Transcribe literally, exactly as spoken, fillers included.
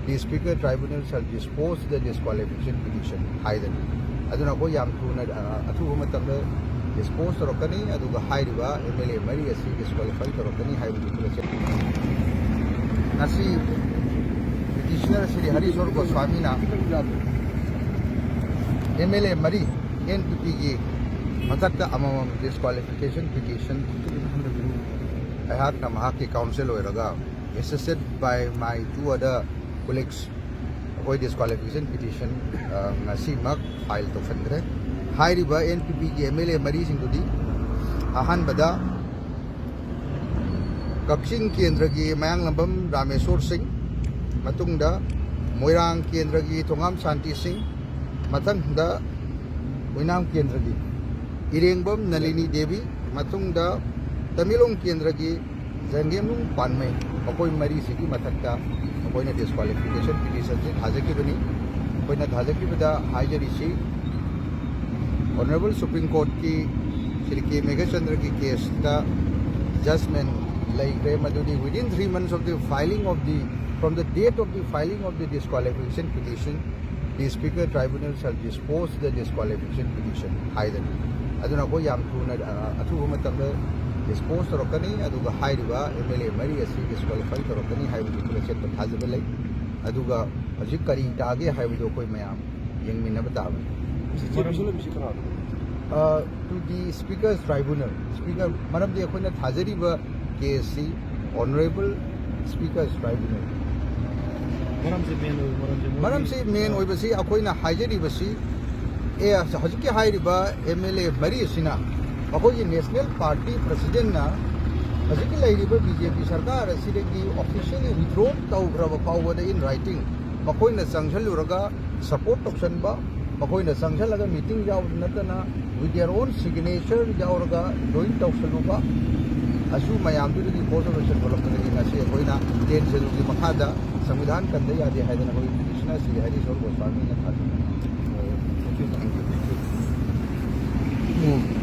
The Speaker Tribunal shall dispose the disqualification petition ꯍꯥꯏꯗꯅ꯫ ꯑꯗꯨꯅ ꯑꯩꯈꯣꯏ ꯌꯥꯝ ꯊꯨꯅ, ꯑ, ꯑꯊꯨꯕ ꯃꯇꯝꯗ dispose ꯇꯧꯔꯛꯀꯅꯤ, ꯑꯗꯨꯒ ꯍꯥꯏꯔꯤꯕ M L A ꯃꯔꯤ ꯑꯁꯤ disqualify ꯇꯧꯔꯛꯀꯅꯤ ꯍꯥꯏꯕꯗꯨ ꯈꯨꯗꯛꯁꯦ꯫ ꯉꯁꯤ petitioner Shri ꯍꯔꯤꯁꯣꯔ ꯒꯣꯁ꯭ꯋꯥꯃꯤꯅ M L A ꯃꯔꯤ N P P ꯒꯤ ꯃꯊꯛꯇ ꯑꯃꯃꯝ disqualification petition ꯑꯩꯍꯥꯛꯅ ꯃꯍꯥꯛꯀꯤ counsel ꯑꯣꯏꯔꯒ assisted by my two other colleagues, ꯑꯩꯈꯣꯏ disqualification petition, ꯑ, ꯉꯁꯤꯃꯛ file ꯇꯧꯁꯟꯈ꯭ꯔꯦ꯫ ꯍꯥꯏꯔꯤꯕ N P P ꯒꯤ M L A ꯃꯔꯤꯁꯤꯡꯗꯨꯗꯤ ꯑꯍꯥꯟꯕꯗ ꯀꯛꯆꯤꯡ ꯀꯦꯟꯗ꯭ꯔꯒꯤ ꯃꯌꯥꯡꯂꯝꯕꯝ ꯔꯥꯃꯦꯁꯣꯔ ꯁꯤꯡ, ꯃꯇꯨꯡꯗ ꯃꯣꯏꯔꯥꯡ ꯀꯦꯟꯗ꯭ꯔꯒꯤ ꯊꯣꯉꯥꯝ ꯁꯥꯟꯇꯤ ꯁꯤꯡ, ꯃꯊꯪꯗ ꯑꯣꯏꯅꯥꯝ ꯀꯦꯟꯗ꯭ꯔꯒꯤ ꯏꯔꯦꯡꯕꯝ ꯅꯂꯤꯅꯤ ꯗꯦꯕꯤ, ꯃꯇꯨꯡꯗ ꯇꯃꯦꯡꯂꯣꯡ ꯀꯦꯟꯗ꯭ꯔꯒꯤ ꯖꯪꯒꯦꯝꯅꯨꯡ ꯄꯥꯟꯃꯩ, ꯃꯈꯣꯏ ꯃꯔꯤꯁꯤꯒꯤ ꯃꯊꯛꯇ ꯑꯩꯈꯣꯏꯅ disqualification petition ꯁꯦ ꯊꯥꯖꯈꯤꯕꯅꯤ꯫ ꯑꯩꯈꯣꯏꯅ ꯊꯥꯖꯈꯤꯕꯗ ꯍꯥꯏꯖꯔꯤꯁꯤ, Honourable Supreme Court ꯀꯤ ꯁ꯭ꯔꯤ ꯀꯦ ꯃꯦꯘꯆꯟꯗ꯭ꯔꯒꯤ case ꯇ judgment ꯂꯩꯈ꯭ꯔꯦ, ꯃꯗꯨꯗꯤ within three months of the filing of the, from the date of the filing of the disqualification petition, the Speaker Tribunal shall dispose the disqualification petition ꯍꯥꯏꯗꯅ꯫ ꯑꯗꯨꯅ ꯑꯩꯈꯣꯏ ꯌꯥꯝ ꯊꯨꯅ, ꯑ, ꯑꯊꯨꯕ ꯃꯇꯝꯗ dispose ꯇꯧꯔꯛꯀꯅꯤ, ꯑꯗꯨꯒ ꯍꯥꯏꯔꯤꯕ M L A ꯃꯔꯤ ꯑꯁꯤ disqualify ꯇꯧꯔꯛꯀꯅꯤ ꯍꯥꯏꯕꯒꯤ ꯑꯩꯈꯣꯏ ꯑꯆꯦꯠꯄ ꯊꯥꯖꯕ ꯂꯩ꯫ ꯑꯗꯨꯒ ꯍꯧꯖꯤꯛ ꯀꯔꯤ ꯇꯥꯒꯦ ꯍꯥꯏꯕꯗꯨ ꯑꯩꯈꯣꯏ ꯃꯌꯥꯝ ꯌꯦꯡꯃꯤꯟꯅꯕ ꯇꯥꯕꯅꯤ꯫ ꯃꯔꯝ- ꯂꯩꯕꯁꯤ ꯀꯅꯥꯅꯣ? ꯑ, to the Speaker's Tribunal, Speaker, ꯃꯔꯝꯗꯤ ꯑꯩꯈꯣꯏꯅ ꯊꯥꯖꯔꯤꯕ case ꯁꯤ Honourable Speaker's Tribunal꯫ ꯃꯔꯝꯁꯤ main ꯑꯣꯏꯕ ꯃꯔꯝꯁꯤ ꯃꯣꯏꯒꯤ ꯃꯔꯝꯁꯤ main ꯑꯣꯏꯕꯁꯤ ꯑꯩꯈꯣꯏꯅ ꯍꯥꯏꯖꯔꯤꯕꯁꯤ, ꯑꯦ, ꯍꯧꯖꯤꯛꯀꯤ ꯍꯥꯏꯔꯤꯕ M L A ꯃꯔꯤ ꯑꯁꯤꯅ ꯑꯩꯈꯣꯏꯒꯤ National Party President ꯅ ꯍꯧꯖꯤꯛꯀꯤ ꯂꯩꯔꯤꯕ B J P ꯁꯔꯀꯥꯔ ꯑꯁꯤꯗꯒꯤ officially withdraw ꯇꯧꯈ꯭ꯔꯕ ꯐꯥꯎꯕꯗ in writing ꯃꯈꯣꯏꯅ ꯆꯪꯁꯤꯜꯂꯨꯔꯒ support ꯇꯧꯁꯟꯕ, ꯃꯈꯣꯏꯅ ꯆꯪꯁꯤꯜꯂꯒ meeting ꯌꯥꯎꯕꯗ ꯅꯠꯇꯅ with their own signature ꯌꯥꯎꯔꯒ join ꯇꯧꯁꯜꯂꯨꯕ, ꯑꯁꯨ ꯃꯌꯥꯝꯗꯨꯗꯒꯤ cause of action ꯊꯣꯛꯂꯛꯄꯗꯒꯤ ꯉꯁꯤ ꯑꯩꯈꯣꯏꯅ ten schedule ꯒꯤ ꯃꯈꯥꯗ ꯁꯪꯕꯤꯙꯥꯟ ꯀꯟꯗ ꯌꯥꯗꯦ ꯍꯥꯏꯗꯅ ꯑꯩꯈꯣꯏ petitioner ꯁ꯭ꯔꯤ ꯍꯔꯤꯁꯣꯔ ꯒꯣꯁ꯭ꯋꯥꯃꯤꯅ ꯊꯥꯖꯩ꯫ Thank you, thank you, thank you.